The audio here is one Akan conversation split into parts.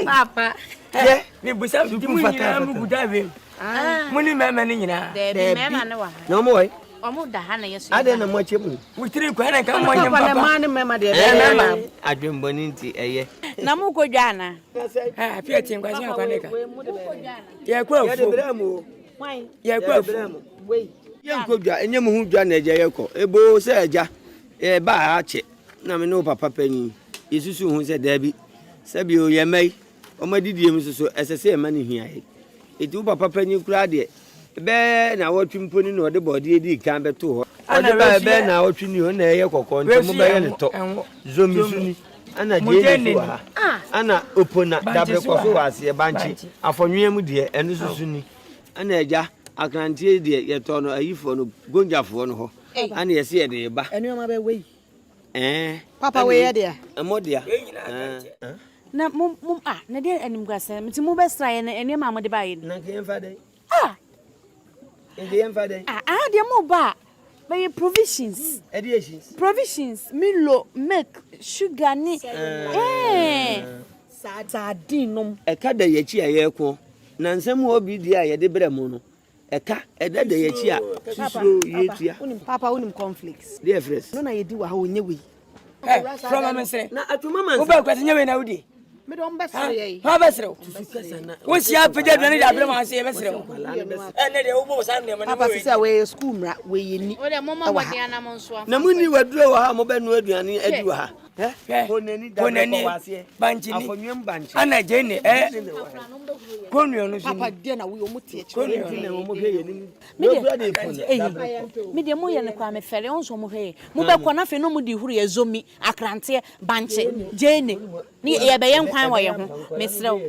Papa. Yɛ. Mebusa nti mo nyinaa mo gu da wei. Mo ne mmarima no nyinaa. Daabi mmarima no wɔ ha. Na ɔmo wɔ he? Ɔmo da ha na yɛ so. Adɛn na mo akyɛ mu? Wo tiri kwan na nka mo nyɛ Papa na papa. mmaa ne mmarima deɛ Ɛɛ mmarima. Adwenbɔne nti ɛyɛ. Na mo kɔ dwa ana? Ɛ afei ɛte nkwasi akwa ne ka. Yɛ kɔ Yɛde afuom. brɛ mo o. Yɛ kɔ Yɛde afuom. brɛ mo. Yɛnkɔ dwa, ɛnyɛ mo ho dwa na agya yɛkɔ. Eboo sɛ agya, yɛbaa ha akyɛ na me ne wo papa panyin yɛsusuw ho sɛ daabi, sɛbi o yɛn mma yi, wɔn adidie mu nso so ɛsɛ sɛ yɛma no hia yɛn. Enti wo papa panyin koraa deɛ, bɛyɛ naawɔtwe mpo ni na ɔde bɔɔdeɛ dii kan bɛtoo hɔ. Ɔde baeɛ bɛyɛ naawɔtwe ni o, na ɛyɛ kɔkɔɔ nti mobɛyɛ no tɔ. Zomi so ni, ɛna gyeene so wɔ ha, ɛna opona dabre kɔ so wɔ aseɛ, bankye, afɔnwea mu deɛ, ɛno nso so ni. Ɛna agya, akranteɛ deɛ yɛtɔɔ no ayifoɔ no, Gonjafoɔ no hɔ, ɛna yɛse yɛde reba. Nneɛma bɛ wei. Ɛɛ. Papa wei yɛ dea. Ɛmɔ dea. Ɛɛ. Na mo mo ah na deɛ animguasɛm nti mo bɛsra yɛ no nneɛma a mode baeɛ ni. Na nka yɛmfa dɛn? Ah. Nka yɛmfa dɛn? Ah ah deɛ mo ba a bɛyɛ provisions. Ɛde yɛ Provisions, Milo, milk, sugar ne ɛɛ. Sardine nom. Ɛka da yɛn akyi a yɛreko, na nsɛm a obi di a yɛde brɛ mo no, ɛka ɛda da yɛn akyi a susuro yɛtua. Papa wonim cornflakes? Deɛ frɛ. No na yɛdi wɔ ha ɔnyɛ wei. Ɛ frɛ ma mensere. Na atwoma ma nsa. Wobɛ kwasi nyɛ wei na wodi. Mede wɔn bɛsere yɛn. Hwan bɛsere wo? Wosi apagya aduane de abrɛ ma ase yɛbɛsere wo. Ɛnɛ deɛ wobɔ saa nneɛma no Papa sisi a wei yɛ sukuu mmara wei yɛ ni ɛwɔ ha. Na monni waduro wɔ ha a mobɛnoa aduane adi wɔ ha. Hwɛ, Honani dabrɛ honani, kɔ wɔ aseɛ. bankyeni, Afɔnwam bankye. ana gyeene, ɛ, kɔnnua no so Papa ni. deɛ na woyɛ wɔn te akyire. Kɔnnua Nti na no. wɔn hwɛ yɛn anim. Me deɛ, Wokura de pon eyi, dabrɛ kɔ. me deɛ moyɛ no koraa mefɛre, ɔn sɛ ɔmo hwɛ yɛ. Mobɛkɔ na afei na ɔmo de huru yɛ zomi, akranteɛ, bankye, gyeene, ne yɛbɛyɛ nkwan wɔ yɛn ho. Mesrɛ wo,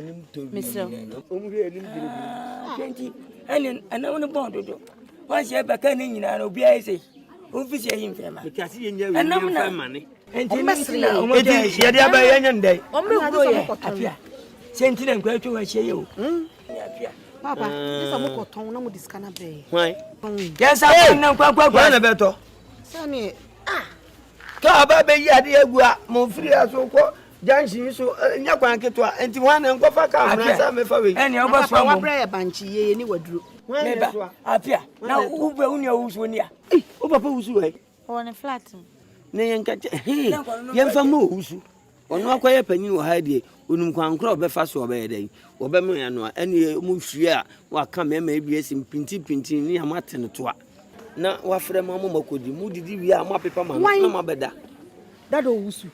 mesrɛ wo. Wɔn hwɛ yɛn anim biribiri. Hwɛ nti, ɛne ɛnam no bɔn dodo. Wɔn sɛ ɛbɛka ne nyinaa no obiara yɛ sɛ, ofi sɛ ɛyi mframa. Meka se yɛnya wei Ɛnam na yɛmfa mmane. Nti Wɔn ne bɛsere nti na yɛn. wɔn Enti gya yɛde aba yɛnyɛ no dɛn? Wɔn bɛhuro yɛ. Apia, sɛ nti na nkwa atwa wɔn ahyia yɛ o. Apia. Papa, gye sɛ mokɔtɔn na mode sika no abrɛ yɛn. Hwan? Yɛn nsa kɔ ne nkwa nkwa Hwan na nkwa. bɛtɔ? Sɛne Kaa aba bɛyi adeɛ agu a mo firi ha so kɔ junction yi so nyɛ kwan ketewa nti hwan na nkɔfa kaa mmra sɛ mefa wei. Ɛnea na wobɛsoa papa mmom. wabrɛ yɛ bankye yie yɛ ne waduro. Hwan na Meba, ɛsoa? Apia, na wo bɛ wo nua wusuo ni a. Ei, wo papa wusu wɔ he? Ɔwɔ ne flat mu. Na yɛnka kyɛ he, yɛmfa ma owusu. Ɔno akɔyɛ panyin wɔ ha deɛ, onim kwan korɔ a ɔbɛfa so a ɔbɛyɛ dɛn? Wɔbɛma yɛn ano a, ɛne mo hwie a, waka mmarima yi bi asi mpintinpintin ne a moate no toa. Na wafrɛ mo ama moakɔdi. Modidi wie a, moapepa mo ano na moabɛda. Dada owusu,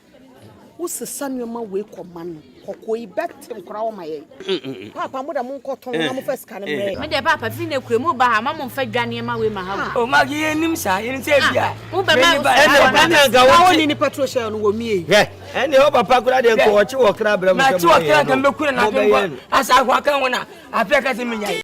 wo sesa nneɛma wei kɔ ma no, kɔkɔɔ yi bɛte nkora wɔ ma yɛn. Paapa mo de mo nkɔ tɔn na mo fa sika no mmerɛ yɛn. Me deɛ paapa fi na kure mu ba ha ma mo nfa dwa nneɛma wei ma ha. O ma yɛn nim saa yɛn sɛ bi a. Wo bɛ ma Ɛnna ɛnna nka Na wo wo ni ni petrol shell no wɔ mie. Hwɛ, ɛnna ɛwɔ papa koraa deɛ nka ɔkye wɔ kra brɛ mo Na sɛ kye wɔ kra mobɛyɛ nka no. mbɛku na Mobɛyɛ n'adwene no. asa akɔ aka ho na apia ka sɛ menya yi.